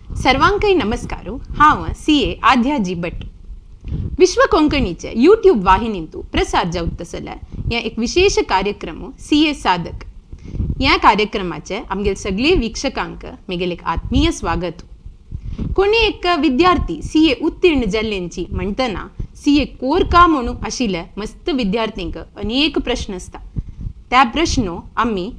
सर्वांकय नमस्कार. हांव सी ए आध्या जी भट. विश्व कोंकणीचे यूट्यूब वाहिनींतू प्रसार जावत आसले हें एक विशेष कार्यक्रम सी ए साधक. ह्या कार्यक्रमाचे आमगेले सगळे वीक्षकांक मेगेले एक आत्मीय स्वागत. कोणी एक विद्यार्थी सी ए उत्तीर्ण जाल्ल्यांची म्हणटना सी ए कोर का म्हणून आशिल्ले मस्त विद्यार्थ्यांक अनेक प्रश्न आसता. त्या प्रश्नो आमी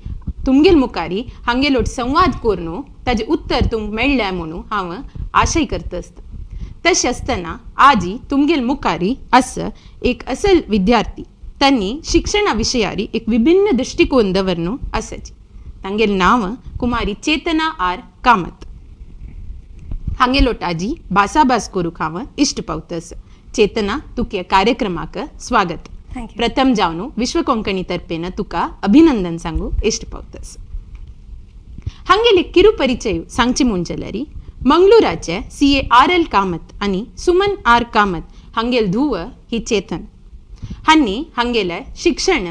तुमगेल मुखारी हांगेलोट संवाद करून ताजें उत्तर तुमकां मेळ्ळें म्हणून हांव आशय करता आसता. तशें आसतना आजी तुमगेल मुखारी आस एक असल विद्यार्थी, तांणी शिक्षणा विशयारी एक विभिन्न दृश्टिकोन दवरनु आसाची. तांगेलें नांव कुमारी चेतना आर कामत. हांगेलोट आजी भासाभास करूंक हांव इश्ट पावता आसा. चेतना, तुका कार्यक्रमाक स्वागत. Thank you. प्रथम जावन विश्व कोंकणी तर्फेन तुका अभिनंदन सांगू इश्ट पावता. हांगेले किरू परिचय सांगची म्हूण जाल्यार, मंगळुराचे C A R L Kamath आनी सुमन आर कामत हांगेल धुव ही चेतन. हांणी हांगेले शिक्षण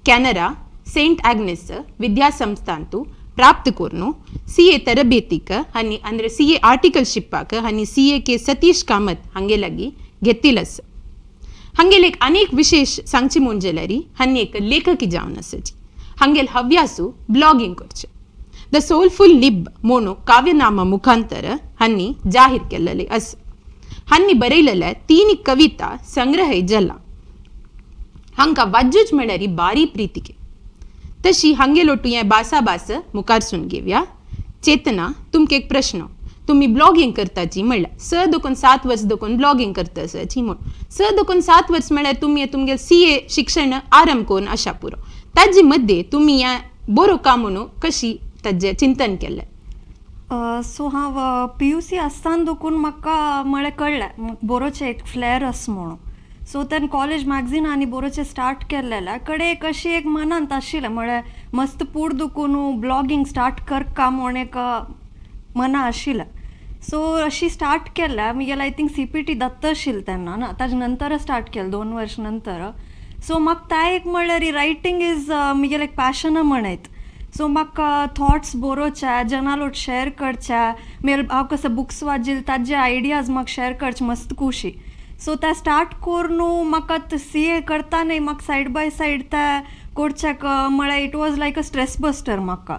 कॅनरा सेंट आग्नेस विद्यासंस्थांतू प्राप्त करून सी ए तरबेतीक हांणी, ಅಂದ್ರೆ सी ए आर्टिकलशिपाक हांणी सी ए के सतीश कामत हांगे लागीं घेतिल आसा. हांगेले एक अनेक विशेष सांगची म्हूण जाल्यार, हांणी एक लेखकी जावन आसाची. हांगेल हव्यासू ब्लॉगिंग करचें. The soulful निब म्हणून काव्यनामा मुखांतर हांणी जाहीर केल्लेले आसा. हांणी बरयलेले तीन कविता संग्रह जाला. हांकां वाज्जूच म्हळ्यार बारी प्रितिके. तशी हांगेलोटू हें भासाभास मुखारसून घेवया. चेतना, तुमकां एक प्रश्न. तुमी ब्लॉगिंग करताची म्हणल्यार 6 दोकून 7 वर्स दोकून ब्लॉगिंग करता आसाची म्हूण. 6 दोकून 7 वर्स म्हळ्यार तुमी तुमगे सी ए शिक्षण आरंभ करून आशा पुरो, ताजे मध्ये तुमी हें बरो काम म्हणून कशी ताजें चिंतन केलें? सो हांव पीयूसी आसतना दोकून म्हाका म्हळ्यार कळ्ळें म्हाका बरोवचें एक फ्लॅर आसा म्हणून. सो तेन्ना कॉलेज मॅगझिन आनी बरोवचें स्टार्ट केल्लेलें कडे एक अशी एक मनांत आशिल्लें, म्हळ्यार मस्त पूड दुकून ब्लॉगींग स्टार्ट करका म्हूण एक मना आशिल्लें. सो अशी स्टार्ट केलें. म्हगेलें I think CPT दत्त आशिल्लें तेन्ना ना, ताजे नंतर स्टार्ट केलें, 2 वर्स नंतर. सो म्हाका तें एक म्हणल्यार रायटींग is म्हगेलें एक पॅशन म्हणयत. सो म्हाका थॉट्स बरोवचे, जनालोट शेअर करचे, मागीर हांव कसो बुक्स वाचिल ताजे आयडियाज म्हाका शेअर करचे मस्त खुशी. सो तें स्टार्ट करून म्हाका सी ए करता न्हय, म्हाका सायड बाय सायड तें करच्याक म्हळ्यार it was like a stress buster म्हाका.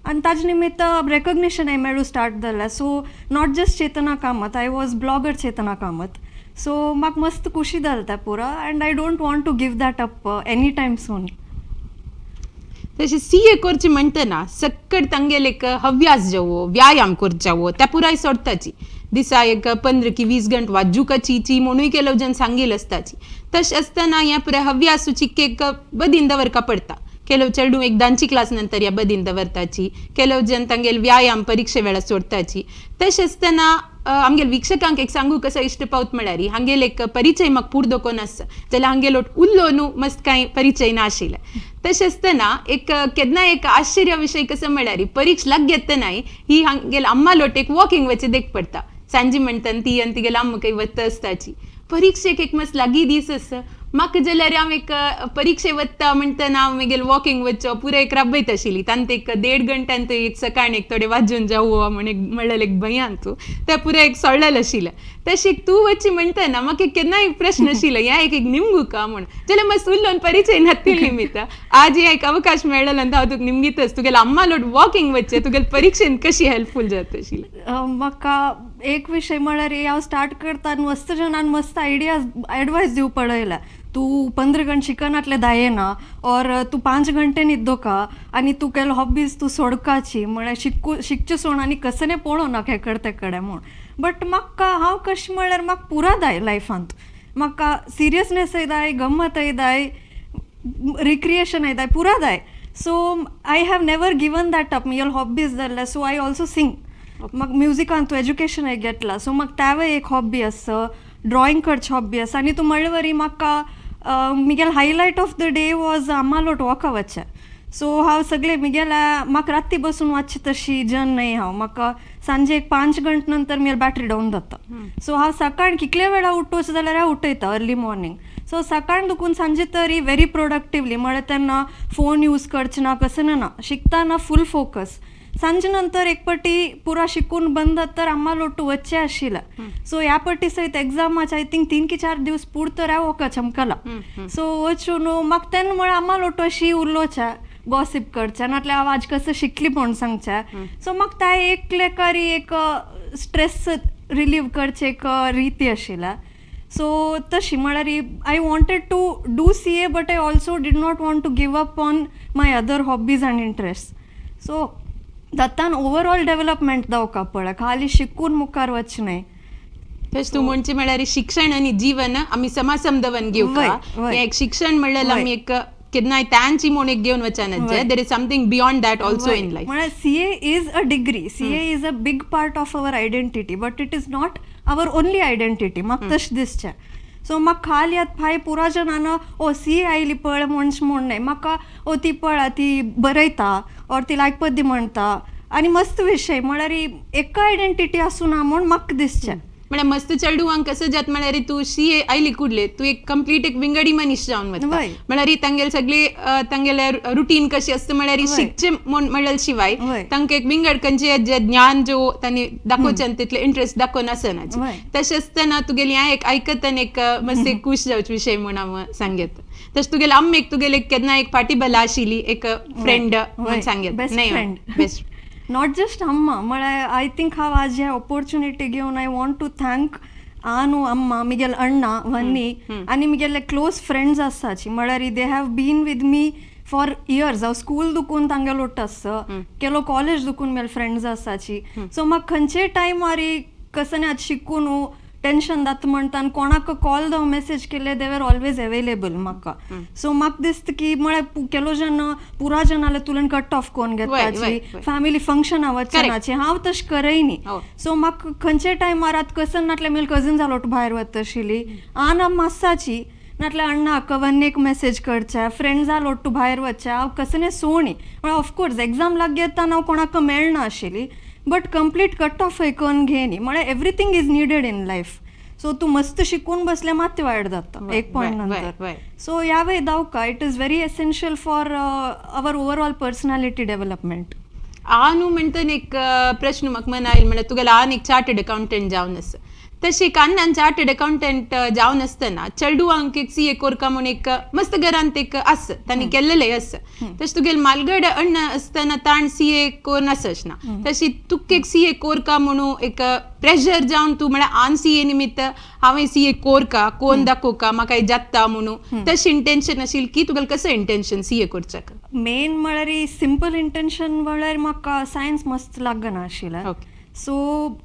आनी ताजे निमित्त रेकग्निशनय मेळूं स्टार्ट जालें. So not just Chetana Kamat, I was blogger Chetana Kamat. So म्हाका मस्त खुशी जालें तें पुरो and I don't want to give that up any time soon. तशें सी ए करचें म्हणटना सक्कड तांगेले एक हव्यास जावो, व्यायाम करचावो, त्या पुराय सोडताची. दिसा एक 15 की 20 घंट वाजूकाची ची म्हणूय केलो जन सांगील आसताची. तशें आसतना हें पुराय हव्यासूची एक बदीन दवरका पडटा. ಕೆಲವು चेडूं एक दांची क्लास नंतर ह्या बदीन दवरताची, ಕೆಲವು जन तांगेले व्यायाम परिक्षे वेळार सोडताची. तशें आसतना आमगेले वीक्षकांक एक सांगू कसो इश्ट पावत म्हळ्यार, हांगेले एक परिचय म्हाका पूर दोकोन आसा जाल्यार हांगेलो उल्लो न्हू मस्त कांय परिचय नाशिल्लें. तशें आसतना एक केन्ना एक आश्चर्य विशय कसो म्हळ्यार, परीक्षा लाग घेतनाय ही हांगेले अम्मा लोट एक वॉकिंग वचचे देख पडटा. सांजी म्हणटा ती आनी तिगेले अम्मा खंय वता आसताची. परीक्षेक एक मस्त लागीं दीस आसा. म्हाका जाल्यार हांव एक परिक्षे वता म्हणटना हांव मागीर वॉकिंग वचचो पुराय एक राबयत आशिल्ली. तांत एक देड घंट्यान थंय एक सकाळी एक थोडें वाजून जावो म्हण एक म्हणलें एक भंयान तूं तें पुराय एक सोडलेलें आशिल्लें. तशें तूं वचची म्हणटना म्हाका एक केन्नाय एक प्रश्न आशिल्लो, ह्या एक एक निमगू का म्हण. जाल्यार मस्त उलोवन परिचय नातिल्ली निमित्त आज हे एक अवकाश मेळ्ळो आनी हांव तुका निमगीतच, तुगेले अम्मा लोट वॉकिंग वचचें तुगेले परिक्षेन कशी हेल्पफूल जाता आशिल्लें? म्हाका एक विशय म्हळ्यार हांव स्टार्ट करता आनी मस्त जाणान मस्त आयडियाज एडवायस दिवं पळयल्या. तूं 15 घंटे शिकनातले दायेना ऑर तूं 5 घंटे न्हिदोका आनी तूं केलो हॉबीज तूं सोडकाची, म्हळ्यार शिकू शिकचें सोड आनी कसलें पळोवं नाका हें कडेन ते कडेन म्हूण. बट म्हाका हांव कशें म्हळ्यार म्हाका पुरा जाय लायफांत. म्हाका सिरियसनेसय जाय, गम्मतय जाय, रिक्रिएशनय जाय, पुरा जाय. So I have never given that up. म्हगेले हॉबीज जाल्ले. So I also sing. म्हाका म्युजिकान तूं एज्युकेशनय घेतलां. सो म्हाका तेंवूय एक हॉबी आसा, ड्रॉइंग करची हॉबी आसा. आनी तूं म्हणले वरी म्हाका म्हगेले highlight of the day was अम्मालोट वॉका वचचें. सो हांव सगळें म्हगेल्या म्हाका राती बसून वाचचें तशी जन न्हय हांव. म्हाका सांजे एक 5 घंटे नंतर म्हगेली बॅटरी डावन जाता. सो हांव सकाळी कितले वेळा उठोवचें जाल्यार हांव उठयता अर्ली मॉर्निंग. सो सकाळ दुखून सांजे तरी व्हेरी प्रोडक्टिवली, म्हळ्यार तेन्ना फोन यूज करचें ना, कसलें ना, शिकतना फूल फोकस. सांजे नंतर एक पटी पुरा शिकून बंद तर आम्हाला लोटू वच्चे आशिल्लें. सो ह्या पटी सयत एग्जामाचे I think 3 की 4 दिवस पुरतर हांव वका चमकला. सो वचून म्हाका तेन्ना म्हळ्यार आम्हाला लोटू अशी उलोवच्या, गॉसीप करच्या, नाटल्यार हांव आज कसं शिकली म्हूण सांगच्या. सो म्हाका त्या एक लेकारी एक स्ट्रेस रिलीव करचे एक रिती आशिल्ल्या. सो तशी म्हळ्यार I wanted to do CA but I also did not want to give up on my other hobbies and interest. So दत्तान overall development दावका पळय, खाली शिकून मुखार वच न्हय. तशें तूं म्हणचे म्हळ्यार शिक्षण आनी जीवन आमी समासम दवन घेवका. हें एक शिक्षण म्हणल्यार आमी एक केन्नाय तांची म्हूण एक घेवन वचना, there is something beyond that also in life. म्हळ्यार CA is a degree, CA is a big part of our identity but it is not our only identity. म्हाका तशें दिसचें. सो म्हाका खाली आतां फाय पुरा जणान ओ सी ए आयली पळय म्हूण न्हय, म्हाका ओ ती पळय ती बरयता ऑर ती लायक पद्दी म्हणटा आनी मस्त विशय म्हळ्यार एका आयडेंटिटी आसूं ना म्हूण म्हाका दिसचें. म्हळ्यार मस्त चेडवांक कसं जात म्हळ्यार तूं सी ए आयली कुडले तूं एक कंप्लीट एक विंगडी मनीस जावन वता. म्हळ्यार तांगेले सगळे तांगेले रुटीन कशी आसता म्हळ्यार शिकचे म्हूण म्हणल्यार शिवाय तांकां एक विंगड खंयचे जे ज्ञान जो तांणी दाखोवचें तितले इंट्रस्ट दाखोवन आसना. तशें आसतना तुगेली हांवें एक आयकतना एक मस्त एक खूश जावचो विशय म्हूण हांव सांगता. तशें तुगेले अम्मेक तुगेले केन्ना एक फाटी बला आशिल्ली एक फ्रेंड म्हूण सांगता. Best friend, best not just अम्मा, म्हळ्यार I think हांव आज हे ऑपॉर्च्युनिटी घेवन I want to thank आनु अम्मा, मिगेल अण्णा वन्नी आनी मिगेले क्लोज फ्रेंड्स आसाची. म्हळ्यार they have been with me for years. हांव स्कूल दुकून तांगेलो लोट आसा केलो, कॉलेज दुकून मेले फ्रेंड्स आसाची. सो म्हाका खंयचे टायमार कसं आतां शिकून टेन्शन जाता म्हणटा आनी कोणाक कॉल जावं मेसेज केले, they were always available म्हाका. सो म्हाका दिसता की म्हळ्यार केलो जन पुरा जनाले तुलन कट ऑफ कोन्न घेताची, फॅमिली फंक्शना वचनाची, हांव तशें करय न्ही. सो म्हाका खंयचे टायमार आतां कसं नाटल्यार मेल कजन जालो भायर वता आशिल्ली, आन आम आसाची, नाटल्यार अण्णा वन्नेक मेसेज करच्या, फ्रेंड्सा लोट्टू भायर वचच्या, हांव कसं सोणी. म्हळ्यार ऑफकोर्स एग्जाम लागीं येता हांव कोणाक मेळना आशिल्ली, बट कंप्लीट कट ऑफ करून घेनी. म्हळ्यार everything is needed in life. So तूं मस्त शिकून बसल्यार मात वायट जाता एक पॉयंट नंतर. सो ह्या वे दावका it is very essential for our overall personality development. आनु म्हणटन एक प्रश्न म्हाका मना आयल, म्हळ्यार तुगेलो आन एक चार्टर्ड अकाउंटंट जावन आसा, तशें अण्णान चार्टर्ड अकाउंटंट जावन आसतना चेडवांक एक सी ए कोरका म्हूण एक मस्त घरांत एक आसा, तांणी केल्लेलें आसा. तशें तुगेले मालगड अण्णा आसतना ताण सी ए कोर आसच ना, तशी तुका एक सी ए कोरका म्हणून एक प्रेशर जावन तूं म्हळ्यार आन सी ए निमित्त हांवें सी ए कोरका कोन दाखोवका म्हाका जाता म्हणून तशें इंटेन्शन आशिल्लें की तुगेलें कसं इंटेन्शन सी ए करच्याक? मेन म्हळ्यार सिंपल इंटेन्शन म्हळ्यार म्हाका सायन्स मस्त लागना आशिल्लें. सो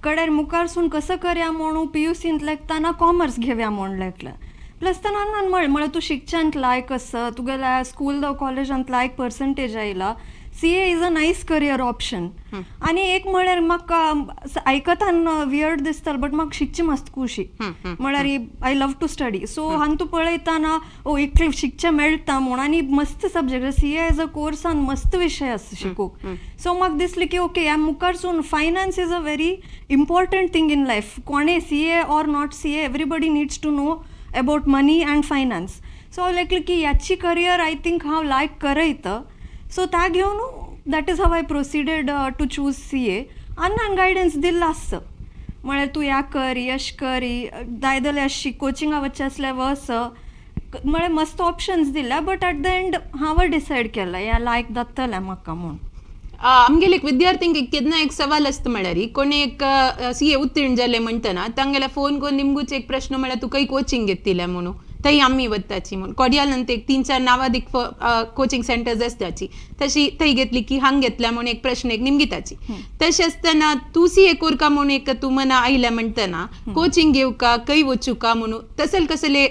कडेर मुखारसून कसं करया म्हणून पी यू सींत लेखताना कॉमर्स घेवया म्हूण लेखलें. प्लस तेन्ना अण्णान म्हळें, म्हळ्यार तूं शिकच्यांत लायक आसा, तुगेल्या स्कूल जावं कॉलेजांत लायक पर्संटेज आयला, CA is a nice career option. आनी एक म्हळ्यार म्हाका आयकतान वियर्ड दिसतलें बट म्हाका शिकची मस्त खुशी, म्हळ्यार I love to study. So हांव तूं पळयतना ओ इतलें शिकचें मेळटा म्हूण आनी मस्त subject CA as a कोर्सान मस्त विशय आसा शिकूंक. सो म्हाका दिसलें की ओके ह्या मुखारसून finance is a very important thing in life. कोणें CA or not CA, everybody needs to know about money and finance. So हांव लेखलें की ह्याची करियर I think हांव लायक करयत. सो त्या घेवन that is how I proceeded to choose CA. अण्णान guidance दिल्लो आसता, म्हळ्यार तूं ह्या कर, यश कर, जाय जाल्यार अशी कोचिंगा वचचें आसल्यार वच, म्हळ्यार मस्त ऑप्शन्स दिल्या. बट एट the and हांवें डिसायड केलें ह्या लायक जातलें म्हाका म्हूण. आमगेले एक विद्यार्थ्यांक एक केन्ना एक सवाल आसता, म्हळ्यार कोणी एक सी ए उत्तीर्ण जाले म्हणटना तांगेले फोन करून निमगूच एक प्रश्न, म्हळ्यार तूं खंय कोचिंग घेतिलें म्हणून, थंय आमी वताची म्हूण. कोडियालांत एक 3-4 नांवादीक कोचिंग सेंटर्स आसताची, तशी थंय घेतली की हांग घेतल्या म्हूण एक प्रश्न एक निमगिताची. तशें आसतना तूं सी ए कोरका म्हूण एक तूं मना आयल्या म्हणटना कोचिंग घेवका खंय वचूका म्हणून तसल कसले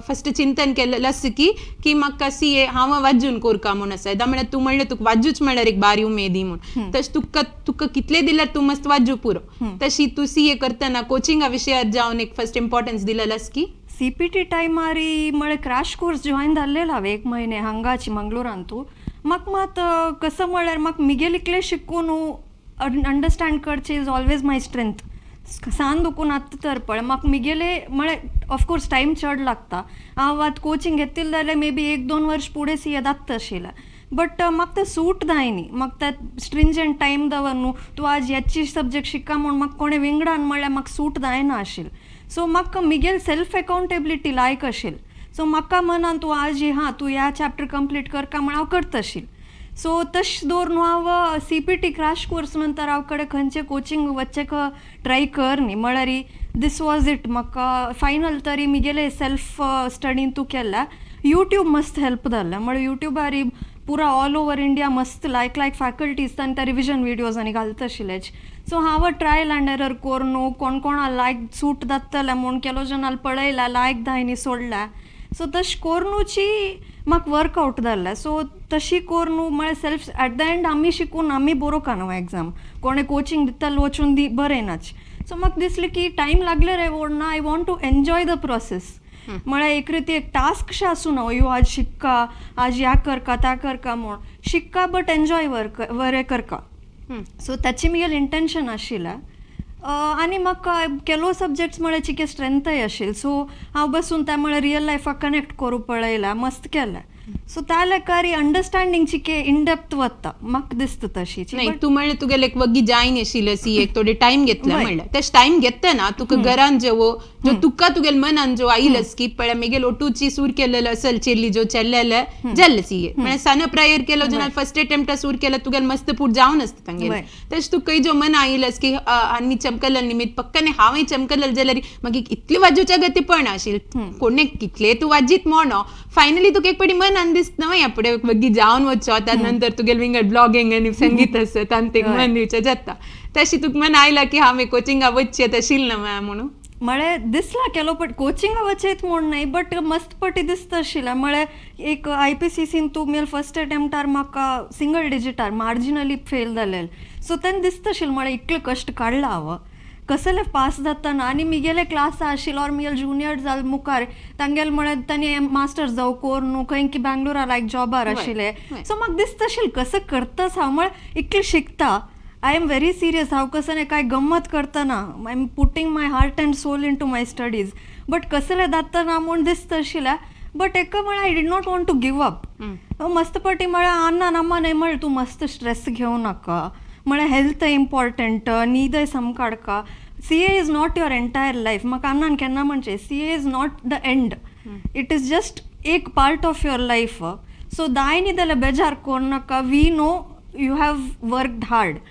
फस्ट चिंतन केल्लें आसा की की म्हाका सी ए हांव वाजून कोरका म्हूण आसा. येदा म्हळ्यार तूं म्हणलें तुका वाजूच म्हळ्यार एक बारी उमेदी म्हूण, तशें तुका तुका कितलें दिल्यार तूं मस्त वाजू पुरो, तशी तूं सी ए करतना कोचिंगा विशयात जावन एक फस्ट इम्पॉर्टन्स दिलेलं आसा की? सी पी टी टायमारी म्हळ्यार क्रॅश कोर्स जॉयन जाल्लेलो हांवें एक म्हयने हांगाची मंगलोरांतू. म्हाका मात कसं म्हळ्यार म्हाका मिगेल इतलें शिकून अंडरस्टँड करचें is always my strength. सान दुखून आतां तर पळय म्हाका मिगेले म्हळ्यार ऑफकोर्स टायम चड लागता. हांव आतां कोचिंग घेतिल्लें जाल्यार मे बी 1-2 वर्स फुडें सी ए जाता आशिल्लें. बट म्हाका तें सूट जायनी. म्हाका ते स्ट्रिंजंट टायम दवर तूं आज हेची सब्जेक्ट शिका म्हूण म्हाका कोणें विंगडान म्हणल्यार म्हाका सूट जायना आशिल्लें. सो म्हाका मिगेल सेल्फ अकाउंटेबिलिटी लायक आशिल्लें. सो म्हाका मनान तूं आज हां तूं ह्या चॅप्टर कंप्लीट करका म्हण हांव करता आशिल्लें. सो तशें दवरून हांव सीपीटी क्रॅश कोर्स नंतर हांव कडेन खंयचे कोचिंग वच्चें ट्राय कर न्ही, म्हळ्यार this was it. म्हाका फायनल तरी मिगेले सेल्फ स्टडीन तूं केल्या. यूट्यूब मस्त हेल्प जाल्लें, म्हळ्यार यूट्यूबार पुरा ऑल ओवर इंडिया मस्त लायक लायक फॅकल्टीज तांणी ते रिविजन विडियोज आनी घालता आशिल्लेच. सो हांव ट्रायल अँड एरर करून कोण कोणा लायक सूट जातलें म्हूण केलो जनाल पळयला, लायक दायनी सोडल्या. सो तशें कोरनूची म्हाका वर्कआवट जालें. सो तशी करून म्हळ्यार सेल्फ एट the and आमी शिकून आमी बरोवंक न्हू एग्जाम, कोणें कोचिंग दितालो वचून दी बरयनाच. सो म्हाका दिसलें की टायम लागले रे ना, I want to enjoy the process. म्हळ्यार एक रिती एक टास्क शें आसूं ना, यो आज शिक्का आज ह्या करका त्या करका म्हूण शिक्का, बट एन्जॉय वर बरें करका. सो ताची म्हगेलें इंटेन्शन आशिल्लें. आनी म्हाका केलो सब्जेक्ट्स म्हळ्यार चिके स्ट्रेंथय आशिल्ली. सो हांव बसून त्या म्हळ्यार रियल लायफाक कनेक्ट करूं पळयलां, मस्त केलें. सो त्या लेखारी अंडरस्टँडींग चिके इन डेप्थ वता म्हाका दिसता तशी. नाही, तूं म्हणलें तुगेलें एक वग्गी जायन आशिल्लें सी एक थोडे टायम घेतले म्हणलें, तशें टायम घेतना तुका घरान जेवो जो तुका तुगेले मनान जो आयलस की पळय मेगेल ओटूची सूर केलेलो असल चेल्ली जो चेल्लेले जाल्ले सी, म्हळ्यार सान प्रायर केलो जेन्ना फर्स्ट अटेम्प्ट सूर केलं तुगेले मस्त पूट जावन आसता तांगेले. तशें तुका जो मन आयलस की आनी चमकलल निमित्त पक्काने हांवें चमकलल जाल्यार मागीर इतली वाजोवच्या गती पण आशिल्ली कोणे कितले तूं वाजीत म्हणो, फायनली तुका एक पटी मनान दिसता न्हय फुडें वग्गी जावन वचो, त्या नंतर तुगेले विंगड ब्लॉगिंग आनी संगीत आसता तांतेक मन दिवचें जाता. तशी तुका मन आयला की हांवें कोचिंगा वचचें तशील ना म्हणून? म्हळ्यार दिसला केलो बट कोचिंगा वचयत म्हूण न्हय, बट मस्त पटी दिसता आशिल्लें. म्हळ्यार एक आयपीसीसीन तूं मेल फर्स्ट अटेम्प्टार म्हाका सिंगल डिजिटार मार्जिनली फेल जालें. सो तेन्ना दिसता आशिल्लें म्हळ्यार इतलें कश्ट काडला हांव कसले पास जातना. आनी मिगेले क्लास आशिल्लो ऑर मिगेले जुनियर जाल मुखार तांगेले म्हळ्यार तांणी मास्टर्स जावं कोर न्हू खंय की बँगलोरा लायक जॉबार आशिल्ले. सो म्हाका दिसता आशिल्लें कसं करताच हांव, म्हळ्यार इतलें शिकता, I am very serious, हांव कसं न्ही काय गम्मत करतना, I am putting my heart and soul into my studies, but कसलें जातना म्हूण दिसता आशिल्लें. बट एका म्हळ्यार I did not want to give up. मस्त पटी म्हळ्यार अन्नान अम्मा न्हय म्हळ्यार तूं मस्त स्ट्रेस घेवं नाका, म्हळ्यार हेल्थ इम्पॉर्टंट, न्हीदय सामको काडका, CA is not your entire life. म्हाका अन्नान केन्ना म्हणचें CA is not the end, it is just एक part of your life. So दाय न्ही जाल्यार बेजार करूं नाका, we know you have worked hard.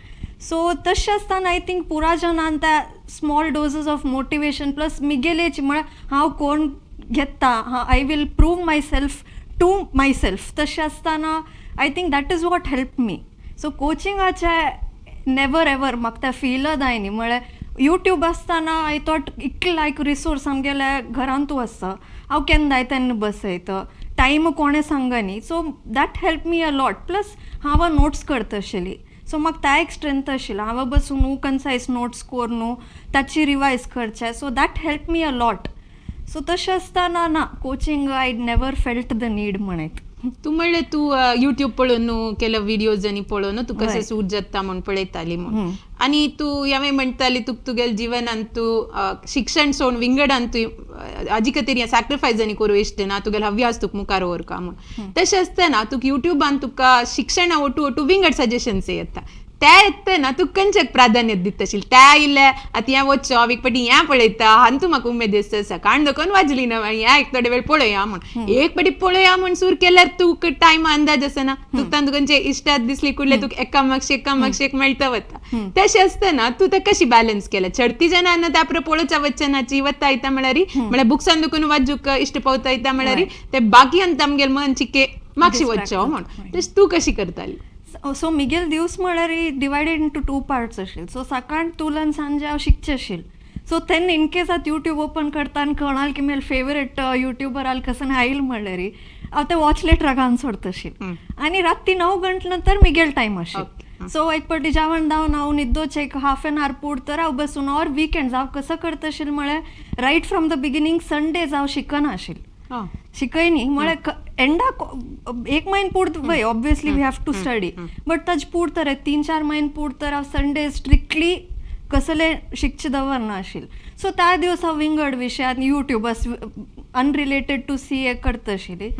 So तशें आसतना I think पुरा जनान त्या small doses of motivation plus मिगेलेच म्हळ्यार हांव कोण घेता, I will prove myself to myself. तशें आसतना I think that is what help me. So कोचिंगाचें never ever म्हाका तें फील जायनी. म्हळ्यार यूट्यूब आसतना I thought इतलें लायक रिसोर्स आमगेल्या घरांतू आसा, हांव केन्नाय तेन्ना बसयता, टायम कोणें सांगनी. So that help me a lot. Plus हांव नोट्स करता आशिल्ली, सो म्हाका त्या एक स्ट्रेंथ आशिल्लो, हांव बसून कन्सायज नोट्स करून ताची रिवायज करचें. So that help me a lot. So तशें आसतना ना coaching I never felt the need म्हणत. तूं म्हणलें तूं यूट्यूब पळोवन केलं व्हिडियोज आनी पळोवन तूं कशें सूट जाता म्हूण पळयताली म्हूण, आनी तूं ह्यावें म्हणटाली तुका तुगेल्या जिवनान तूं शिक्षण सोड विंगडान तूं हाजी खातीर सॅक्रिफायस आनी करूं इश्ट ना, तुगेलो हव्यास तुका मुखार व्हरका म्हूण. तशें आसतना तुका युट्यूबान तुका शिक्षणा ओटू ओटू विंगड सजेशन्स येता, त्या येतना तूं खंयच्याक प्राधान्य दिता आशिल्लें? त्या आयिल्लें आतां हें वचचो हांव एक पाटी हें पळयता हांतू म्हाका उमेद दिसता, सकाळ दखून वाजली ना हें एक थोडे वेळ पळोवया म्हूण, एक पाटी पळोवया म्हूण सूर केल्यार तुका टायम अंदाज आसना, तुका तांतू खंयचे इश्टात दिसली कुडले तुका एका मागशे एका मागशे एक मेळटा वता. तशें आसतना तूं तें कशी बॅलन्स केलें? चडती जाणां त्या पळोवच्या वचनाची वता येता म्हळ्यार म्हळ्यार बुक्सान दुखून वाजूक इश्ट पावता येता म्हळ्यार ते बाकी आनी आमगेले मन चिके मागशी वचचो म्हूण, तशें तूं कशी करताली? सो मिगेल दिवस म्हळ्यार डिवायडेड इंटू टू पार्ट्स आशिल्ले. सो सकाळ तुलन सांजे हांव शिकचें आशिल्लें. सो तेन्ना इन केस आतां यूट्यूब ओपन करता आनी कोणाल की मेल फेवरेट युट्यूबर आल कसन आयल म्हळ्यार हांव ते वॉच लेटर घालून सोडता आशिल्लें. आनी राती 9 गंटे नंतर मिगेल टायम आशिल्लो. सो एक पाटी जेवण धावन हांव न्हिदोचें एक हाफ एन our पूड तर हांव बसून ऑर विकेंड्स हांव कसो करता आशिल्लें म्हळ्यार right from the beginning Sundays हांव शिकना आशिल्लें, शिकय न्ही म्हळ्यार एंडाक एक म्हयनो पूड वय obviously we have to study, but ताजे पूड तर 3-4 म्हयने पूड तर हांव संडे स्ट्रिक्टली कसले शिकचें दवरना आशिल्लें. सो त्या दिवस हांव विंगड विशयान यूट्यूब अनरिलेटेड टू सीए करतशिली.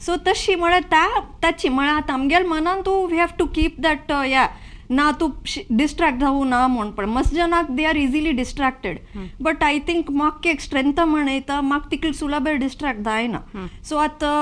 सो तशी म्हळ्यार त्या ताची म्हळ्यार आतां आमगेल्या मनान तूं we have to keep that या ना तूं डिस्ट्रॅक्ट जावूं ना म्हूण. पण मस्त जनाक they are easily distracted, but I think म्हाका एक स्ट्रेंथ म्हणयता, म्हाका तितले सुलभेर डिस्ट्रॅक्ट जायना. सो आतां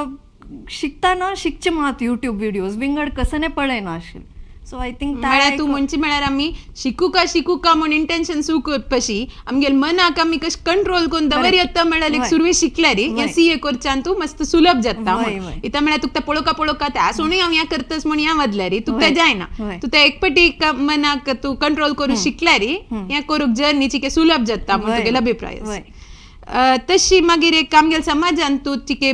शिकतना शिकचे मात युट्यूब विडियोज विंगड कसने पळयना आशिल्लें. सो I think म्हळ्यार तूं म्हणचे म्हळ्यार आमी शिकूका शिकूका म्हूण इंटेन्शन सुक पशी आमगेले मनाक आमी कशें कंट्रोल करून दवर येता म्हळ्यार एक सुरवे शिकल्यार हें सीए करच्यान तूं मस्त सुलभ जाता. इतां म्हळ्यार तुका पळोवका पळोवका त्या सोणूय हांव हें करतस म्हूण हें वदल्यार तुका तें जायना. तूं तें एकपटी मनाक तूं कंट्रोल करूं शिकल्यार हें करूंक जर्नी चिके सुलभ जाता म्हूण तुगेलो अभिप्राय आसा. तशी मागीर एक आमगेल्या समाजान तूं चिके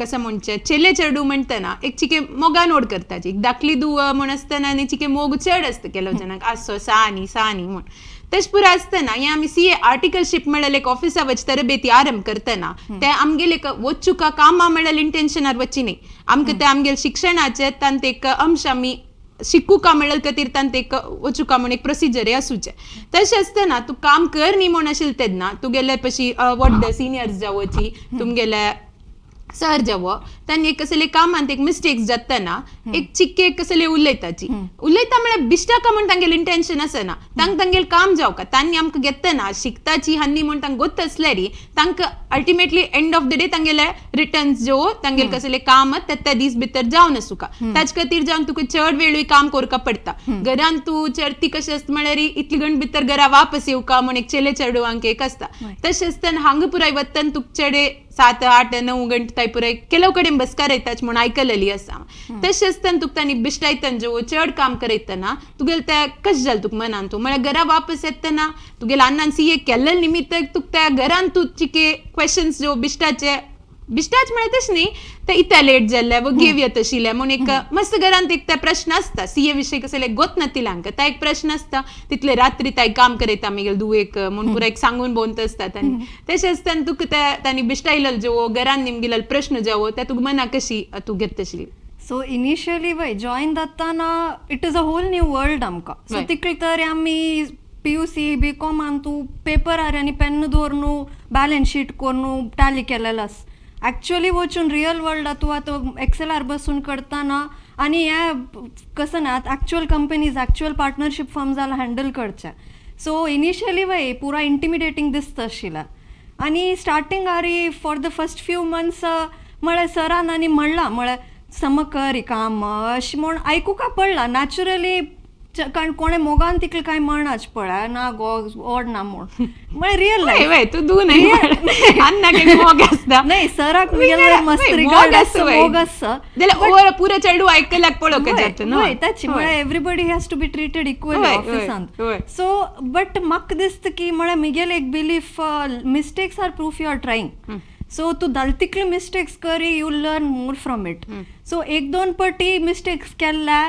कसं म्हणचें चेले चेडूं म्हणटना एक चिके मोगान ओड करताची, एक धाकली धुव म्हूण आसतना आनी चिके मोग चड आसता केलो जनाक आसो सानी सानी म्हूण. तशें पुरो आसतना हें आमी सीए आर्टिकलशीप म्हळ्यार एक ऑफिसा वच तरबेती आरंभ करतना ते आमगेले एक वचुका कामां म्हळ्यार इंटेन्शनार वची न्ही, आमकां ते आमगेले शिक्षणाचे तांत एक अंश आमी शिकूका म्हळ्यार खातीर तांत एक वचुका म्हूण एक प्रोसिजर आसूचें. तशें आसतना तूं काम कर न्ही म्हूण आशिल्लें तेन्ना तुगेले पशी what the seniors जावची तुमगेले सर जावो तांणी एक कसले कामांत एक मिस्टेक्स जातना एक चिक्के कसले उलयताची उलयता म्हळ्यार बिश्टाका म्हूण तांगेलें इंटेन्शन आसना, तांकां तांगेलें काम जावका तांणी आमकां घेतना शिकताची हान्नी म्हूण तांकां गोत आसल्यार तांकां ultimately end of the day तांगेले रिटर्न्स ज्यो तांगेले कसले काम ते त्या दीस भितर जावन आसूका. ताचे खातीर जावन तुका चड वेळूय काम करका पडटा. घरान तूं चडती कशें आसता म्हळ्यार इतली गंट भितर घरा वापस येवका म्हूण एक चेले चेडवांक एक आसता. तशें आसतना हांगा पुराय वतना तुका चेडे 7 8 9 गंटे ताय पुराय ಕೆಲವು ಕಡೆ बसकार येताच म्हूण आयकलेली आसा. तशें आसतना तुका तांणी बिश्टायतना जो चड काम करयतना तुगेले ते कशें जालें तुका मनान तूं म्हळ्यार घरा वापस येतना तुगेले अन्नान सीए केल्ले निमित्त तुका त्या घरान तूं चिके क्वेश्चन्स जो बिश्टाचे बिश्टाच म्हळ्यार तशें न्ही ते इतले लेट जाल्ले व घेव येत आशिल्ले म्हूण एक मस्त घरांत एक ते प्रश्न आसता सीए विशय कसले गोत नातिल्ले हांकां ता एक प्रश्न आसता तितले रात्री ताय काम करयता आमगेले धुवेक म्हूण पुराय एक सांगून भोंवत आसता तांणी. तशें आसतना तुका ते तांणी बिश्टायलेलो जो घरान निमगेलो प्रश्न जावो ते तुका मनाक कशी तूं घेत आशिल्ली? सो इनिशियली वय जॉईन जाताना it is a whole new world आमकां. सो तितले तर आमी पीयूसी बीकॉमान तूं पेपरार आनी पेन्न दवरून बॅलन्स शीट करून टॅली केलेलो आसा. ॲक्च्युअली वचून रियल वर्ल्ड तूं आतां एक्सेलार बसून करतना आनी हें कसं ना आतां actual companies actual partnership firm जाल्यार हँडल करचें. सो इनिशियली वय पुरा इंटिमिडेटींग दिसता आशिल्लें आनी स्टार्टींग आरी for the first few months म्हळ्यार सरान आनी म्हणलां म्हळ्यार सम कर काम अशें म्हूण आयकुका पडलां नॅचरली, कारण कोणें मोगान तितलें कांय म्हणनाच पळय ना गो ओड ना म्हूण म्हळ्यार रियल लायफ. तूं दू न्हय मोग आसता न्हय सराक मस्त रिगार्ड आसता मोग आसता जाल्यार पुरो चेडूं आयकल्याक पळोवंक जाता न्हय ताची म्हळ्यार everybody has to be treated equally ऑफिसांत. सो बट म्हाका दिसता की म्हळ्यार म्हगेलें एक belief mistakes are proof you are trying. So तूं जाल तितले mistakes curry you learn more from it. So एक दोन पटी मिस्टेक्स केल्ल्या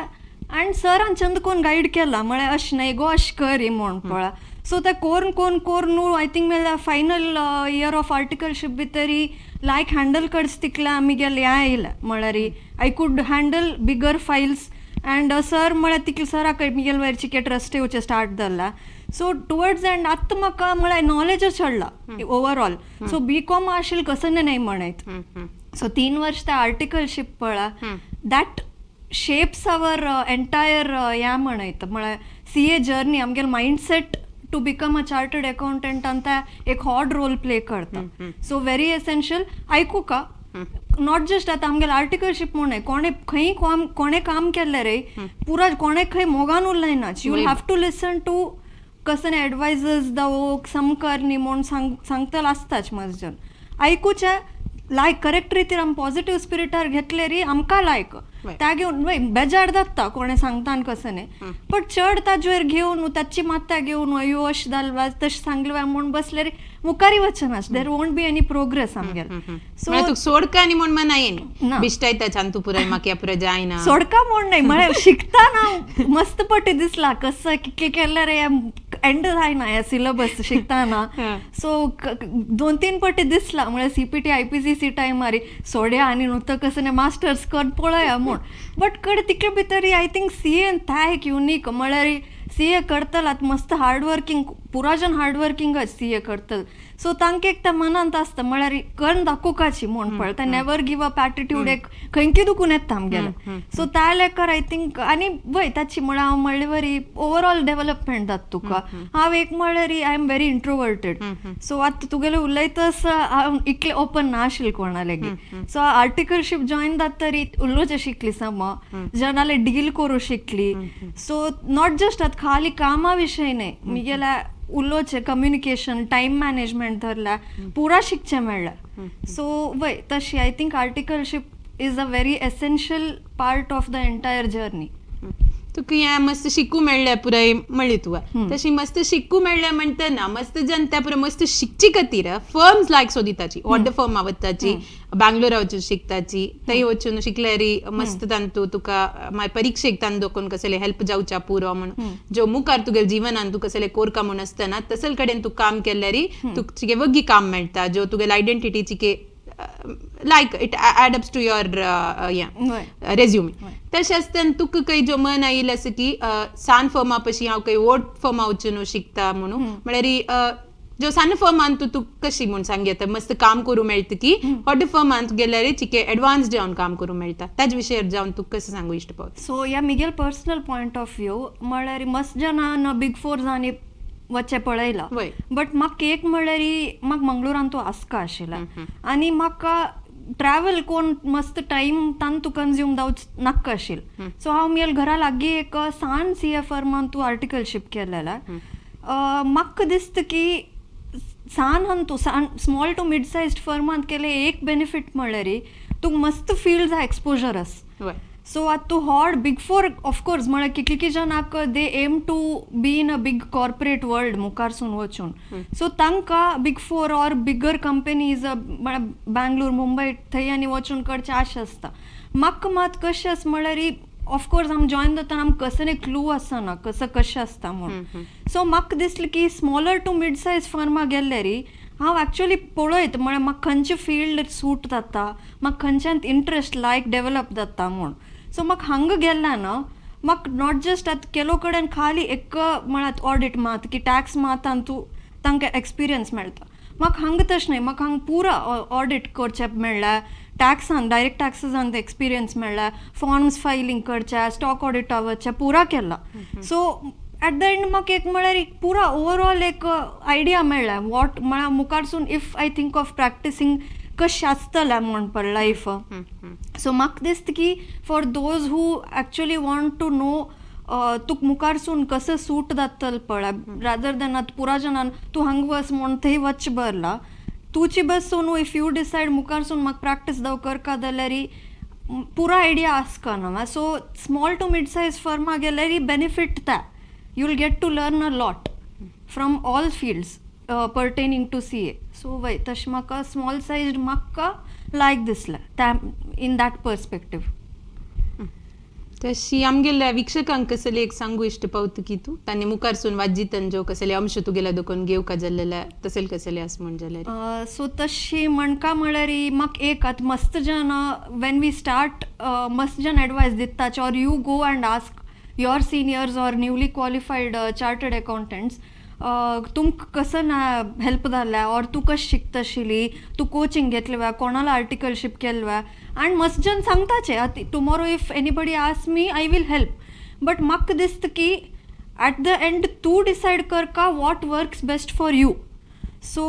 आनी सरान चंद कोण गायड केला म्हळ्यार अशें न्हय गो अशें कर म्हूण पळय. सो तें कोरून कोरून कोरून I think म्हळ्यार फायनल इयर ऑफ आर्टिकलशीप बी तरी लायक हँडल करच तितलें आमी गेले हें आयलें म्हळ्यार I could handle bigger files and sir म्हळ्यार तितले सराक म्हगेले वयर चिके ट्रस्ट येवचें स्टार्ट जालां. सो टुवर्ड्स एंड आतां म्हाका म्हळ्यार नॉलेज चडला ओवरऑल. सो बी कॉम आशिल्लें कसं न्हय म्हणयत. सो 3 वर्ष ते आर्टिकलशीप पळय that shapes our entire ह्या म्हणयत म्हळ्यार सीए जर्नी आमगेले mindset to become a chartered accountant ಅಂತ एक हार्ड रोल प्ले करता. सो व्हेरी एसेन्शियल आयकुका not just आतां आमगेले आर्टिकलशीप म्हूण कोणें खंय काम कोणें काम केल्लें रे पुरा कोणें खंय मोगान उलयना you have to listen to कसं एडवायजर्स दावो सम कर न्ही म्हूण सांगतलो आसताच मस्त जन आयकुचें लायक करेक्ट रितीर आमी पॉझिटिव्ह स्पिरिटार घेतले री आमकां लायक त्या घेवन वय बेजार जाता कोणें सांगता आनी कसं न्ही बट चड ताजेर घेवन ताची मात्ता घेवन अयो अशें जालें तशें सांगलें म्हूण बसले री मुखारी वचना there won't be any progress आमगेले. सो तुका सोडका न्ही म्हूण मना येना बिश्टायता छान तूं पुराय म्हाका पुराय जायना सोडका म्हूण न्हय म्हळ्यार शिकतना मस्त पटी दिसला कसं कितलें केल्यार रे एंड जायना हे सिलेबस शिकतना. सो 2-3 पटी दिसला म्हळ्यार सीपीटी आयपीसीसी टायमार सोड्या आनी न्हू कसं न्ही मास्टर्स कर पळया म्हूण बट कडेन तितले भितर I think CAN त्या एक युनीक म्हळ्यार सीए करतल आतां मस्त हार्डवर्कींग, पुरा जन हार्डवर्किंगच सीए करतल. सो तांकां एक त्या मनांत आसता, म्हळ्यार करून दाखोवपाची म्हूण पळय, ते नेवर गिव अप एटिट्यूड एक खंयकी दुखून येता आमगेलें. सो त्या लेकर I think आनी वय ताची म्हळ्यार हांव म्हणले वरी ओवरऑल डेवलपमेंट जाता तुका. हांव एक म्हळ्यार I am very introverted, so आतां तुगेलें उलयतस हांव इतलें ओपन ना आशिल्लें कोणा लेगीत. सो आर्टिकलशीप जॉयन जाता तरी उलोवचें शिकली, सम जनाले डील करूं शिकली. सो not just आतां खाली कामा विशय न्हय, मिगेल्या उलोवचें, कम्युनिकेशन, टायम मॅनेजमेंट धरल्या पुरा शिकचें मेळ्ळें. सो वय तशी I think articleship is a very essential part of the entire journey. तुका हें मस्त शिकू मेळ्ळें पुराय म्हणली तुवें. तशी मस्त शिकू मेळ्ळें म्हणटना मस्त जन त्या पुराय मस्त शिकची खातीर फर्म्स लायक सोदिताची, व्हड फर्मा वताची, बँगलोरा वचून शिकताची, थंय वचून शिकल्यारी मस्त तांतू तुका मागीर परिक्षेक तांदो दोकून कसले हेल्प जावच्या पुरो म्हणून, जो मुखार तुगेले जिवनान तूं कसले कोरका म्हूण आसतना तसल कडेन तूं काम केल्यारी तुका चिके वग्गी काम मेळटा, जो तुगेले identity चिके like it add ups to your resume. तशें आसतना तुका खंय जो मन आयिल्लें आसा की सान फर्मा पशी हांव खंय व्हड फर्मा वचून शिकता म्हणून, म्हळ्यार जो सान फर्मान तूं तुका कशी म्हूण सांग येता मस्त काम करूं मेळटा की व्हड फर्मान गेल्यार चिके एडवान्स जावन काम करूं मेळटा, ताजे विशयार जावन तुका कशें सांगू इश्ट पावता? सो ह्या Miguel personal point of view म्हळ्यार मस्त जाणां बिग फोर आनी वचें पळयलां, बट म्हाका एक म्हळ्यार म्हाका मंगळुरान तूं आसका आशिल्लें आनी म्हाका ट्रॅवल कोण मस्त टायम तांतू कन्ज्यूम जावच नाका आशिल्लें. सो हांव म्हगेल्या घरा लागीं एक सान सीए फर्मान तूं आर्टिकलशीप केलेलें. म्हाका दिसता की सान हांतू सान स्मॉल टू मिड सायज्ड फर्मांत केले एक बेनिफीट म्हळ्यार तुका मस्त फिल्ड्स एक्सपोजर आसा. सो आतां तूं व्हड बिग फोर ऑफकोर्स म्हळ्यार कितले जाणांक they aim to be in a big corporate world मुखारसून वचून, सो तांकां big four or bigger companies म्हळ्यार बँगलोर, मुंबय थंय आनी वचून करचें आशा आसता. म्हाका मात कशें आसा म्हळ्यार ऑफकोर्स आमी जॉयन जातना आमकां कसले क्लू आसना कसं कशें आसता म्हूण. सो म्हाका दिसलें की स्मॉलर टू मिड सायज फर्मा गेल्यारी हांव एक्चुअली पळयत म्हळ्यार म्हाका खंयचें फिल्ड सूट जाता, म्हाका खंयच्यान इंट्रस्ट लायक डेवलप जाता म्हूण. सो म्हाका हांगा गेल्ला न्हू, म्हाका not just आतां केलो कडेन खाली एक म्हळ्यार ऑडिट मात की टॅक्स मात तूं तांकां एक्सपिरियन्स मेळटा. म्हाका हांगा तशें न्हय, म्हाका हांगा पुरा ऑडिट करचें मेळ्ळें, टॅक्सान डायरेक्ट टॅक्सीसान एक्सपिरियन्स मेळ्ळा, फॉर्म्स फायलींग करचें, स्टॉक ऑडिटा वचचें पुरा केलां. सो एट the end म्हाका एक म्हळ्यार एक पुरा ओवरऑल एक आयडिया मेळ्ळा what म्हळ्यार मुखारसून if I think of practicing कशें आसतलें म्हूण पळय लायफ. सो म्हाका दिसता की for those who actually want to know तुका मुखारसून कसं सूट जातलें पळय, रादर दॅन आतां पुरा जाणान तूं हांगा वच म्हूण थंय वच बरला, तुची बस न्हू if you decide मुखारसून म्हाका प्रॅक्टीस जावं करका जाल्यार पुरा आयडिया आसका न्हू. So small to mid size फर्मा गेल्यार बेनिफीट त्या you will get to learn a lot from all fields pertaining to CA. So वय तशें म्हाका स्मॉल सायज म्हाका लायक दिसलें त्या इन that perspective. तशी आमगेल्या वीक्षकांक कसले एक सांगू इश्ट पावत की तूं तांणी मुखारसून वाजितन जो कसले अंश तुगेल्या दोकोन घेवका जाल्लेल्या तसेल कसले आस म्हण जाल्यार? सो तशी म्हणका म्हळ्यार म्हाका एक आतां मस्त जाणां when we start मस्त जण एडवायस दिताच or you go and ask your seniors or newly qualified chartered accountants तुमकां कसं ना हेल्प जाल्या ऑर तूं कशें शिकताशिल्ली, तूं कोचिंग घेतले वा कोणाला आर्टिकलशीप केले वा, आनी मस्त जण सांगताचे आतां tomorrow if anybody ask me I will help. But म्हाका दिसता की एट the end तूं डिसायड करका what works best for you. So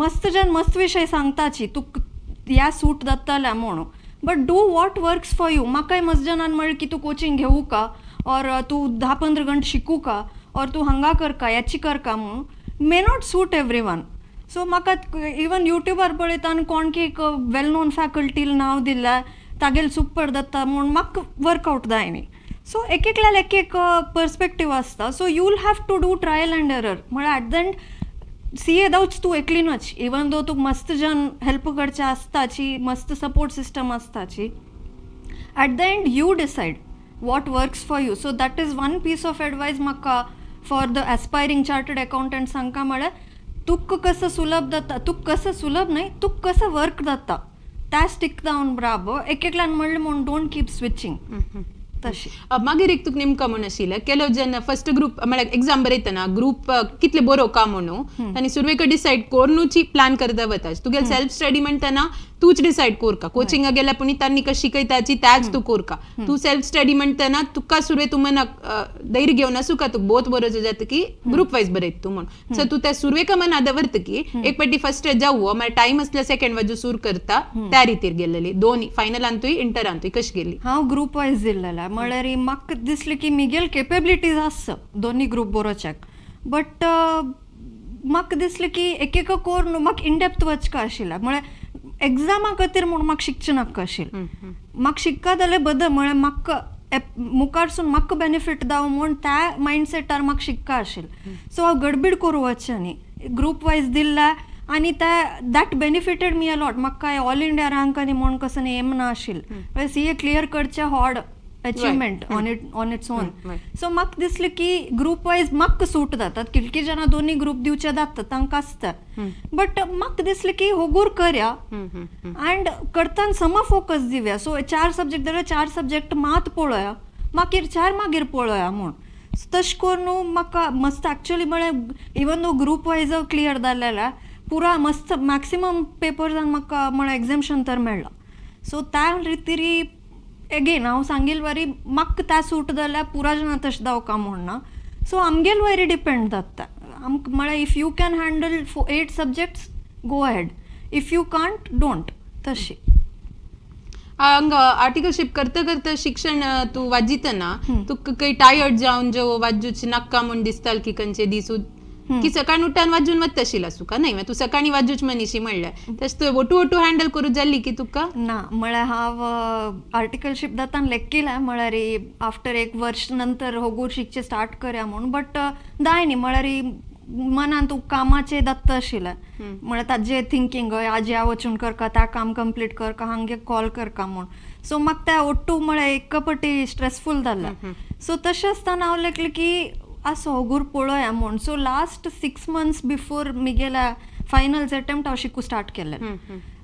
मस्त जण मस्त विशय सांगताची तुका ह्या सूट जातलें म्हणून, but do what works for you. म्हाकाय मस्त जाणान म्हणलें की तूं कोचिंग घेवू का ऑर तूं 10-15 घंटे शिकू का ऑर तूं हांगा करका याची करका म्हणून, may not suit every one. So म्हाका इवन युट्यूबार पळयता आनी कोण की एक वेल नोन फॅकल्टील नांव दिलें तागेलें सुपर जाता म्हूण म्हाका वर्कआवट जायना. सो एक एकल्याक एक एक पर्सपेक्टीव आसता. So you will have to do trial and error. म्हळ्यार एट the end CA जावच तूं एकलीनच, इवन दो तुका मस्त जण हेल्प करचे आसताची, मस्त सपोर्ट सिस्टम आसताची, at the end you decide what works for you. So that is one piece of advice म्हाका for the aspiring chartered accountant सांगका, म्हळ्यार तुका कसं सुलभ जाता, तुका कसं सुलभ न्हय, तुका कसं वर्क जाता त्या स्टीक जावन राब. एक एकल्यान म्हणलें म्हूण don't keep switching. तशी. मागीर एक तुका नेमका म्हूण आशिल्लें, ಕೆಲವು जन फर्स्ट ग्रुप म्हळ्यार एग्जाम बरयतना ग्रुप कितले बरो का म्हणून आनी सुरवेक डिसायड कोरनूची प्लॅन करता वता. तुगेले सेल्फ स्टडी म्हणटना तूच डिसायड कोरका, कोचिंगा गेल्या पुणी तांणी कशी शिकयताची त्याच तूं कोरका. तूं सेल्फ स्टडी म्हणटना तुका सुरवे तूं मनाक धैर्य घेवन आसूं का तुका बोत बरो जाता की ग्रुप वायज बरयत तूं म्हणून. सो तूं त्या सुरवेक मना दवरता की एक पाटी फर्स्ट जावं, मागीर टायम आसल्यार सेकंड बाजू सुर करता, त्या रितीर गेलेली दोन फायनलांतूय इंटरांतूय कशी गेली? हांव ग्रुप वायज दिल्लेलें, म्हळ्यार म्हाका दिसलें की मिगेल केपेबिलिटीज आसा दोनी ग्रुप बरोवच्याक, बट म्हाका दिसलें की एक एक कोर म्हाका इनडेप्थ वचका आशिल्लें. म्हळ्यार एग्जामा खातीर म्हूण म्हाका शिकचें नाका आशिल्लें. म्हाका शिकता जाल्यार बदल, म्हळ्यार म्हाका मुखारसून म्हाका बेनिफीट जावं म्हूण त्या मायंडसेटार म्हाका शिकता आशिल्लें. सो हांव गडबीड करूं वचचें न्ही, ग्रुप वायज दिल्लें आनी ते that benefited me a lot. म्हाका काय ऑल इंडिया रँक आनी म्हूण कसो एम ना आशिल्लें, सीए क्लियर करचें व्हड achievement on its own. So म्हाका दिसलें की ग्रुप वायज म्हाका सूट जातात. कितकी जाणां दोनी ग्रुप दिवचे जाता तांकां आसता, बट म्हाका दिसलें की होगूर करया अँड करतना समा फोकस दिवया. सो चार सब्जेक्ट जाल्यार चार सब्जेक्ट मात पळोवया, मागीर चार मागीर पळोवया म्हूण. तशें करून म्हाका मस्त एक्चुअली म्हळ्यार even though group wise clear जालेलें, पुरा मस्त मॅक्सिमम पेपर्सान म्हाका म्हळ्यार एग्झाम्शन तर मेळ्ळा. सो त्या रितीरी एगेन हांव सांगील वरी म्हाका त्या सूट जाल्यार पुरा जाणां तशें जावका म्हूण ना. सो आमगेल वयरी डिपेंड जाता आमकां, म्हळ्यार if you can handle 8 subjects, go ahead, if you can't, don't तशी. हांगा आर्टिकलशीप करता करता शिक्षण तूं वाजितना तुका काही टायर्ड जावन जो वाजूच नाका म्हूण दिसताल की खंयचे दीस की सकाळी उठान वाजून वता आसूं का नाही? तूं सकाळी वाजूच मनीशी म्हणल्यार तशें तुवें ओटू ओटू हँडल करूं जाल्ली की तुका? ना, म्हळ्यार हांव आर्टिकलशीप जातान लेक्किलें, म्हळ्यार आफ्टर एक वर्ष नंतर होगूर शिकचें स्टार्ट करया म्हूण, बट जाय न्ही, म्हळ्यार मनान तूं कामाचें दत्त आशिल्लें, म्हळ्यार ताजें थिंकींग आज ह्या वचून करका, त्या काम कंप्लीट करका, हांगे कॉल करका म्हूण. सो म्हाका त्या ओट्टू म्हळ्यार एक पटी स्ट्रेसफूल जाल्लें. सो तशें आसतना हांव लेखलें की आसो होगूर पळोवया म्हूण. सो लास्ट 6 मंथ्स बिफोर मिगेल्या फायनल्स अटेम्प्ट हांव शिकू स्टार्ट केलें.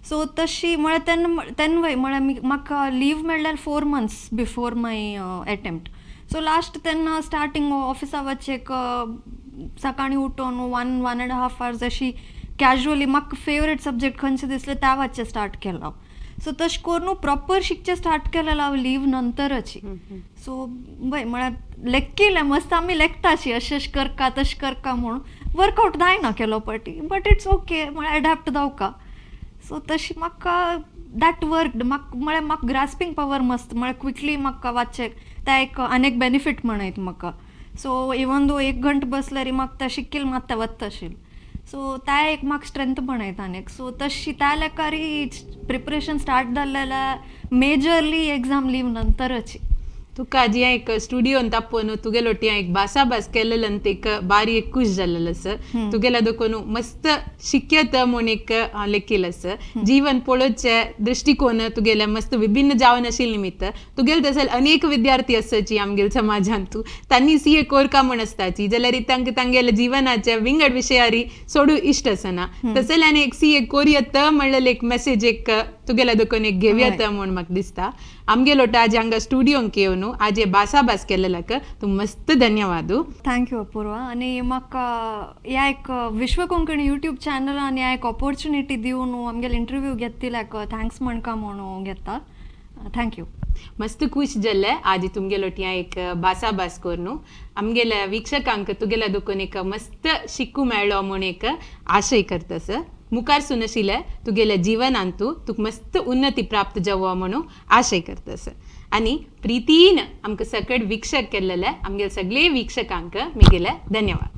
सो तशी म्हळ्यार तेन्ना तेन्ना वय म्हळ्यार म्हाका लीव मेळ्ळ्यार 4 months before my attempt. So last तेन्ना स्टार्टींग ऑफिसा वचेक सकाळीं उठोन 1, 1.5 hours अशी कॅज्युअली म्हाका फेवरेट सब्जेक्ट खंयचे दिसले त्या वाचचें स्टार्ट केलां हांव. सो तशें करून प्रॉपर शिकचें स्टार्ट केलें हांव लीव नंतरच. सो वय म्हळ्यार लेक्किलें मस्त आमी लेखता अशी अशें अशें करका तशें करका म्हूण, वर्कआवट जायना केलो पटी, बट it's okay, म्हळ्यार एडॅप्ट जावका. सो तशी म्हाका that worked. म्हाका म्हळ्यार म्हाका ग्रास्पींग पावर मस्त, म्हळ्यार क्विकली म्हाका वाचचें त्या एक आनी एक बेनिफीट म्हणयत म्हाका. सो इवन दो एक घंट बसल्यार म्हाका तें शिकील मात तें वता आशिल्लें. सो त्या एक म्हाका स्ट्रेंथ म्हणयता आनीक. सो तशी त्या लेखारी प्रिपरेशन स्टार्ट जाल्लें मेजरली एग्जाम लीव नंतरच. तुका जी एक स्टुडियोन तापोवन तुगेलो एक भासाभास केलेल्यान एक बारी एक खुश जाल्लें आसा. तुगेल्या देखून मस्त शिक्यत म्हूण एक हांव लेखील आसा. जीवन पळोवचे दृश्टिकोन तुगेले मस्त विभिन्न जावन आशिल्ले निमित्त तुगेले तसले अनेक विद्यार्थी आसाची आमगेले समाजांत, तूं तांणी सीए कोरका म्हूण आसताची जाल्यार तांकां तांगेले जिवनाचे विंगड विशयारी सोडू इश्ट आसना, तसल्यान एक सीए कोरयत म्हणलेले एक मेसेज एक तुगेल्या देखून एक घेवयत म्हूण म्हाका दिसता. आमगेलो आज हांगा स्टुडियोंक येवन आज भासाभास केलेल्याक तूं मस्त धन्यवाद. Thank you अपूर्वा, आनी म्हाका ह्या एक विश्व कोंकणी यूट्यूब चॅनलान ह्या एक ऑपॉर्च्युनिटी दिवन आमगेले इंटरव्यू घेतिल्याक thanks म्हणका म्हणून घेता. Thank you. मस्त खुश जाल्ले आज तुमगेलो एक भासाभास करून. आमगेल्या वीक्षकांक तुगेल्या देखून एक मस्त शिकू मेळ्ळो म्हूण एक आशय करतस. मुखार सुनशिले तुगेल्या जीवनांतू तुका मस्त उन्नती प्राप्त जावो म्हणून आशय करतस आनी प्रितीन आमकां सकट वीक्षक केल्लेले आमगेले सगळे वीक्षकांक मिगेले धन्यवाद.